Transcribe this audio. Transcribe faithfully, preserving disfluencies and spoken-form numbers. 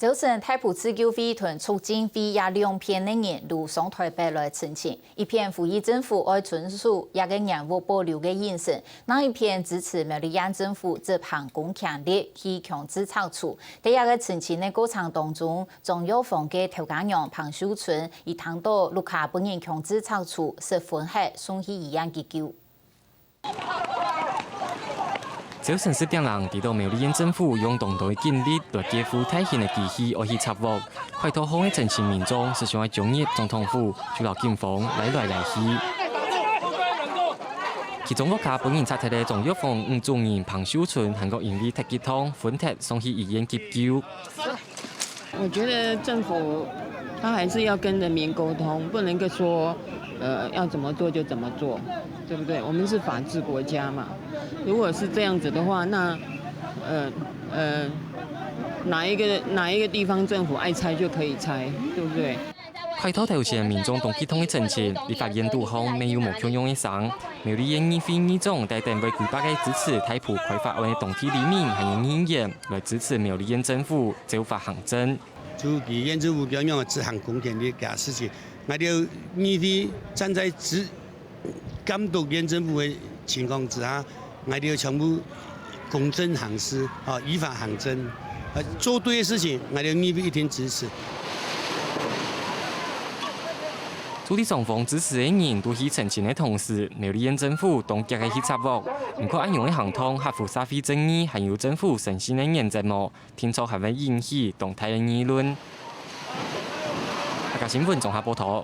朝晨大埔自救會同促進會這兩片个人都上臺北來陳情，一片呼籲政府愛遵守這个原屋保留个認證，另一片支持苗栗縣政府執行公權力去強制拆除。在這个陳情个過程當中，張藥房个頭家娘彭秀春，佢聽到屋下分人強制拆除，失魂忒送去醫院急救。 朝晨十點零，知道苗栗縣政府用當多个警力來結合大型个機器，愛去拆屋。快到巷个陳情民眾，係想愛衝入總統府，就摎警方來來來去。其中屋下分人拆忒个張藥房女主人彭秀春，還過因為忒激動，昏忒送去醫院急救。 我觉得政府他还是要跟人民沟通，不能够说，呃，要怎么做就怎么做，对不对？我们是法治国家嘛。如果是这样子的话，那，呃呃，哪一个哪一个地方政府爱拆就可以拆，对不对？快到頭前，民众當激动个陳情，立法院肚項乜有無共樣个聲。苗栗縣議會議長帶等會幾百个支持大埔開發案个當地里民還有議員，來支持苗栗縣政府 照法行政。就佢縣政府仰樣執行公權力个事情，𠊎兜議會站在執監督縣政府个情況之下，𠊎兜全部公正行事，哦，依法行政，呃，做對个事情，𠊎兜議會一定支持。處理雙方支持个人都去陳情个同時，苗栗縣政府當遽个去拆屋，毋過恁樣个行動合乎社會正義還有政府誠信个原則無？ 定著還會引起當大个議論。客家新聞綜合報導。